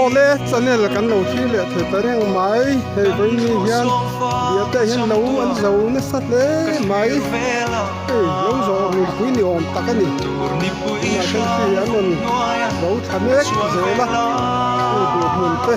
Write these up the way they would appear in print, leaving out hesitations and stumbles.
Awle channel kan lo thlir leh thei ta reng mai hei vawiin hian biate hian lo an zo nasa hle mai hei lo zawh nunpui ni awm tak a ni tunah hian khi an rawn zo thla mek zel a hei duh hmun te.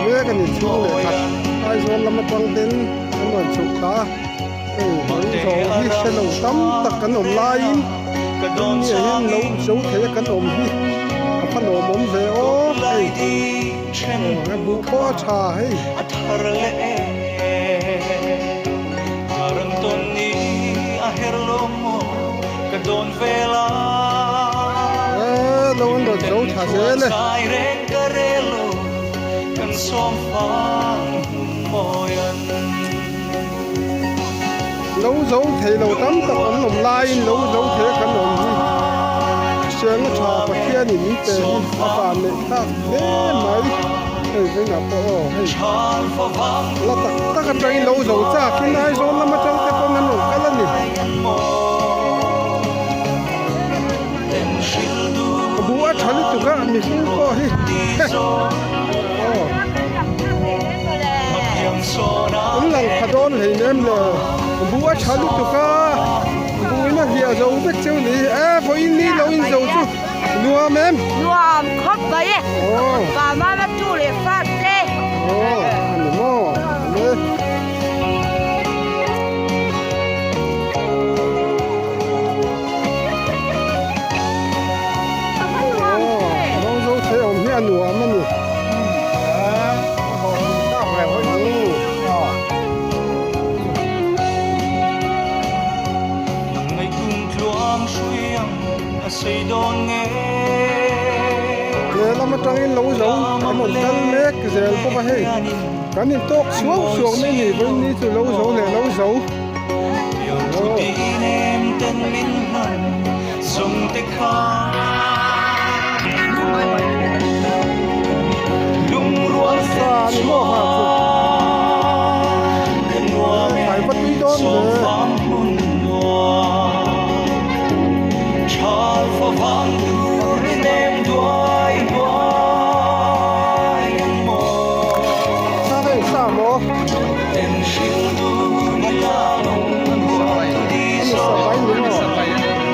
Mek a ni chhung leh khat Aizawl lam atang ten an rawn chhuk thla a hei lo zawh hi hre lo tam tak kan awm laiin tunge hian lo zo thei a kan awm hi a va lawmawm ve aw hei aw a buh pawh a tha hei. Lo an rawn zo tha zel e. Lo zo thei lo tam tak an awm laiin lo zo thei a kan awm hi hriatna tha Pathianin min pe hi a van neih thlak hle mai. Hei vawiinah pawh aw hei la tak tak atangin lo zo chakin Aizawl lam atang te pawn an rawn kal a ni. A buh a tha lutuk a mihring pawh hi aw an lang pha dawn hleinem le a buh a tha lutuk a buhin a hliah zo vek cheu ni e vawiin ni lo in zo chu. Nuam em? Nuam khawp mai e. Oh. Pa mama tu leh fa te. Oh, ani maw? Le. Oh, lo zo thei awm hi a nuam a ni. Lehlam atangin lo zo an rawn kal mek zel bawk a hei kan in tawk suau suau mai ni vawiin ni chu lo zo leh lo zo Sa ni maw ha chu Tlai va tui dawn ve. Sa reng sa maw? Ani sapai ni maw?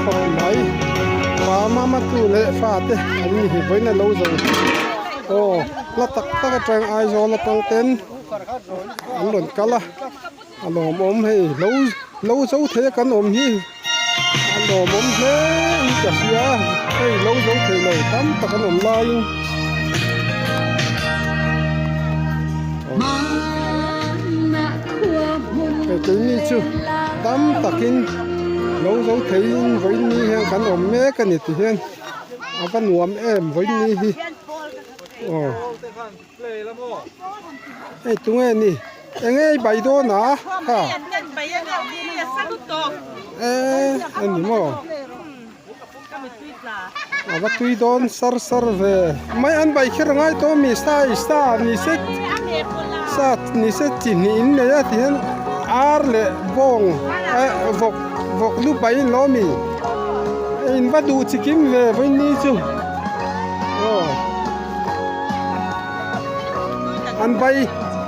Khawp mai pa mama tu leh fa te an ni hi vawiin a lo zo aw hla tak tak atang Aizawl atang ten an rawn kal a a lawmawm hei lo lo zo thei a kan awm hi a lawmawm hle in ka hria hei lo zo thei lo tam tak an awm laiin. Hei keini chu tam takin lo zo theiin vawiin ni hian kan awm mek a ni ti hian a va nuam em vawiin ni hi aw hei tunge ni eng nge i bai dawn a ha eh a ni maw. A va tui dawn sar sar ve mai an bai kher angai tawh ami sa i sa ni se sa ni se chi hnih in nei a ti hian ar leh bawng eh vawk vawk lu bai in lo ami in va duh chi kim ve vawiin chu aw an bai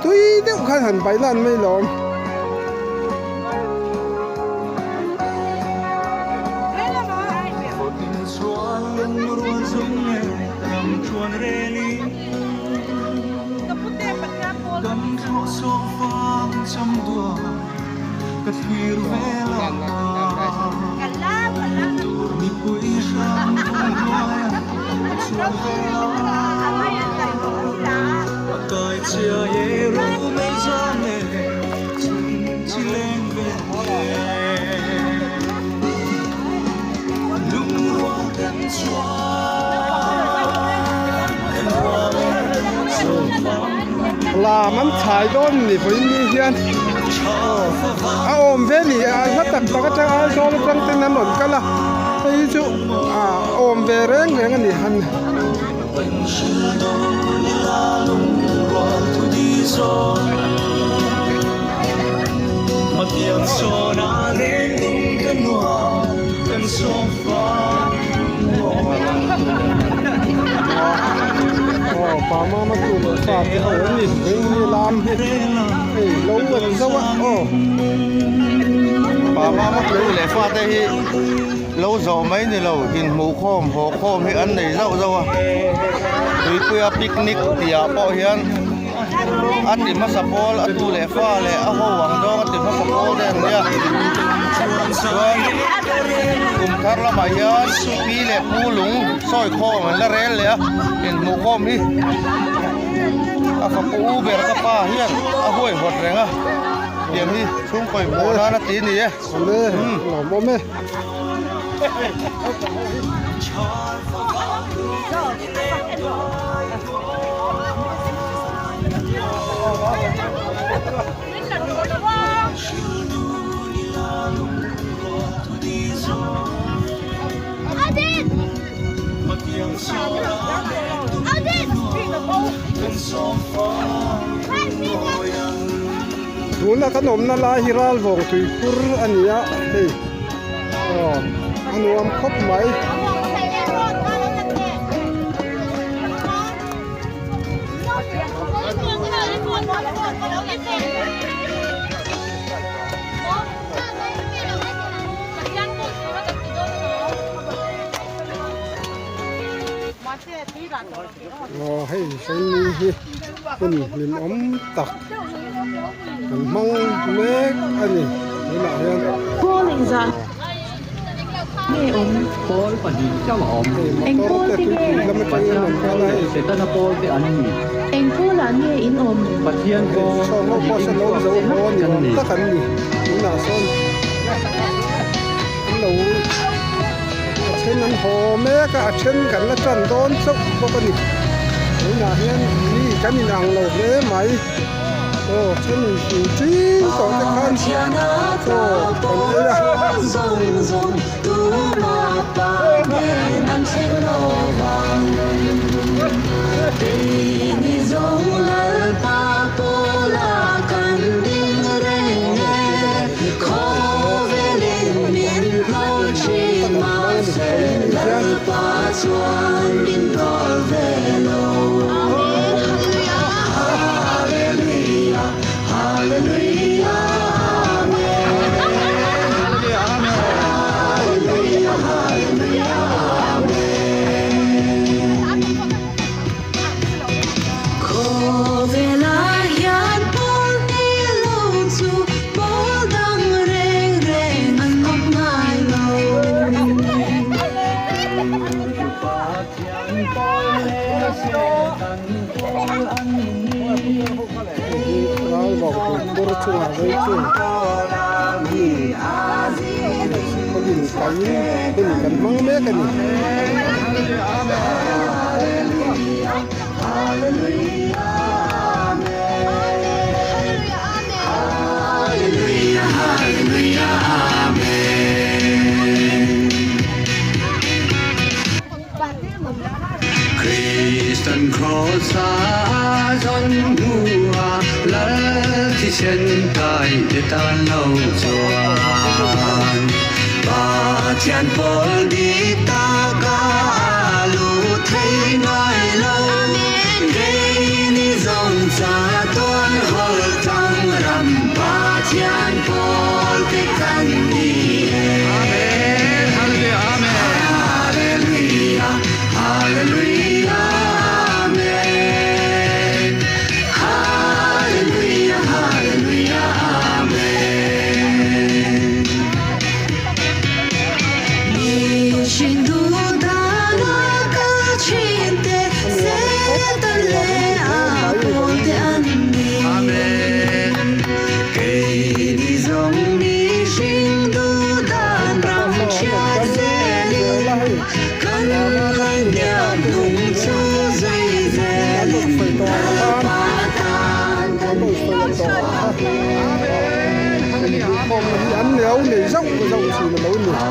tui deuh khan han bai lan mai lawm. Lam an chhai dawn ni vawiin ni hian aw a awm ve ni a hla tak tak atang Aizawl atang ten an rawn kal a hei hi chu a awm ve reng reng a ni han. Aw pa mama tu leh fa te ho an ni eng nge lam hi hei lo an zo a aw. Pa mama tu leh fa te hi lo zawh mai ni lo inhmuh khawm haw khawm hi an nei zauh zauh a tuipuia picnic tih ah pawh hian a ti hmasa pawl a tu leh fa leh a ho ang zawng a ti hmasa pawl te an nia chuan kum thar lamah hian pi leh pu lung sawi khawm an la rel leh a inhmuh khawm hi a fapa u ber ka pa hian a huaihawt reng a tiang hi chhungkaw inhmuh nan a ti a ni e. Awle lawmawm e. Tuna kan awmna lai hi Ralvawng tuikhur a ni a hei aw a nuam khawp mai. Aw hei hreini hi hun hlimawm tak kan hmang mek a ni tunah hian. Pawl pahnih chauh a awm. Hei motor te tuipui lam atangin rawn kal a hei. Setana pawl te an ni. Eng pawlah nge in awm? Pathian pawl Sawn ho pawh sawn lo zo haw ni awm tak an ni. Tunah sawn an lo a then an haw mek a, a then kan la tan dawn chauh bawk a ni. Tunah hian mi kan inang lo hle mai. Aw then in tui ṭin tawh te khan chaw kan ei a. Ral vau tur chungah vei chu hmun kaiin hun kan hmang mek a ni.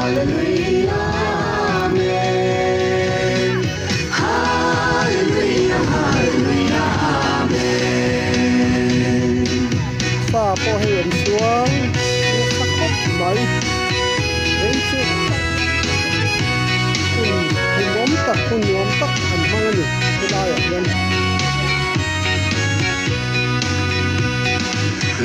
Hallelujah, Amen. Hallelujah, Hallelujah, Amen. Sa pawh hei an chuang nasa khawp mai hei chu hun hlimawm tak hun nuam tak an hmang a ni helaiah hian.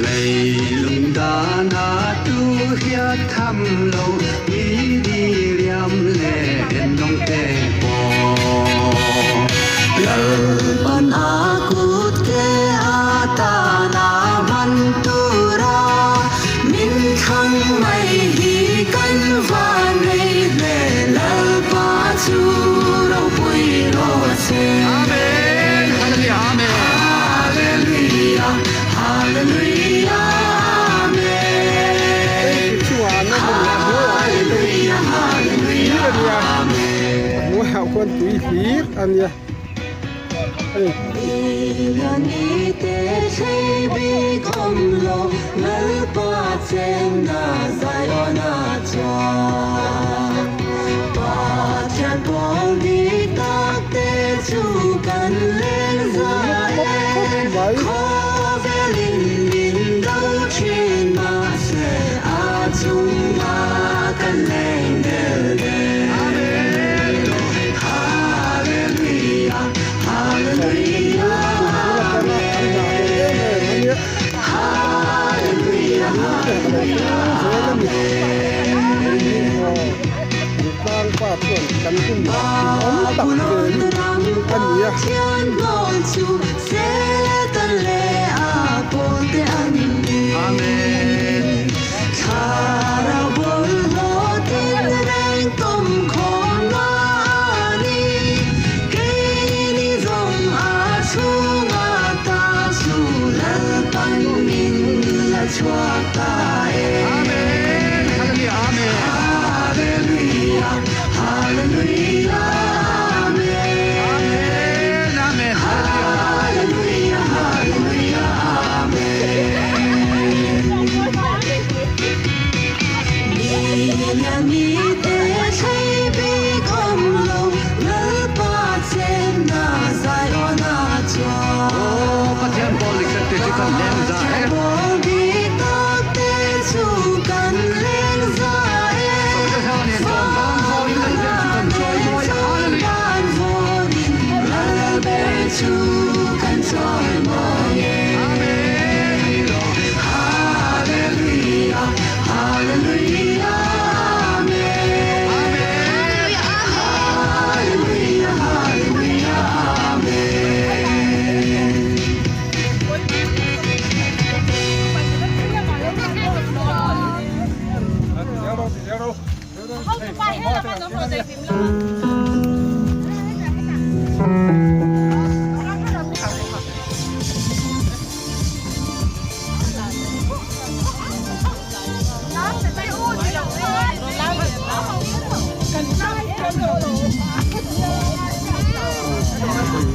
Leilung dana tu hiat tham lo mi diriam leh ennawng te pawh Lalpan a kut ke atana man tura min thlang mai hi kan van rei hle Lalpa chu ropui rawh se. Amen. Hallelujah. Amen. Hallelujah. Hallelujah. Amen. Chungah an awm a ni a hnuaiah pawh tui hlir a nia a hnuaiah khuan tui hlir a nia hei. Tlangpa chuan kan hun awm tak ve hi a ni a.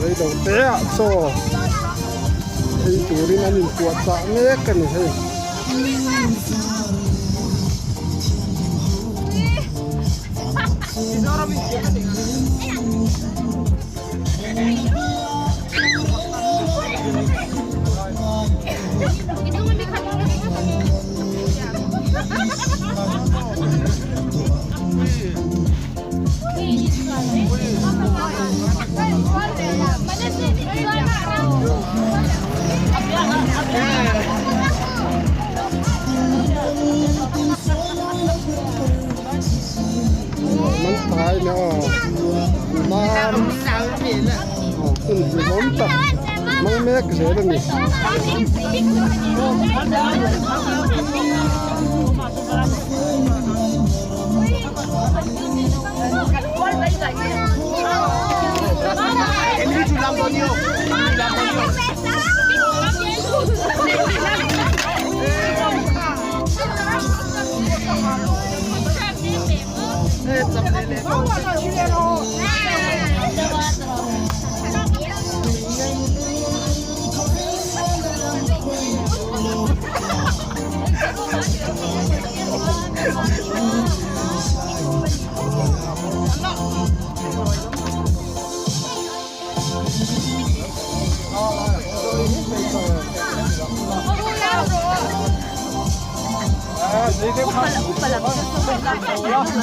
Reilo te ah chaw ei turin an inpuahchah mek a ni hei. Man thai nè aw mam hun hlimawm tak hmang mek zel a ni.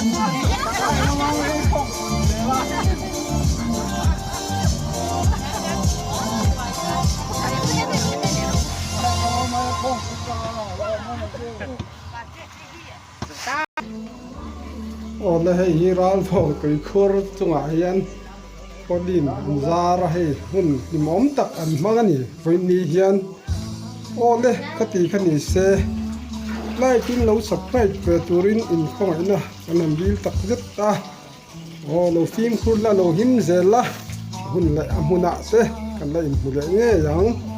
Aw le hei hi ralvawng tuikhur chungah hian pawlin an zar a hei hmun hlimawm tak an hmang a ni vawiin hian aw le ka ti kha ni se like in lo subscribe ve turin inkhawngaihna kan han dil tak zet a. Aw lo fimkhur la lo him zel la hun leh a hmunah te kan la inhmu leh ngei ang.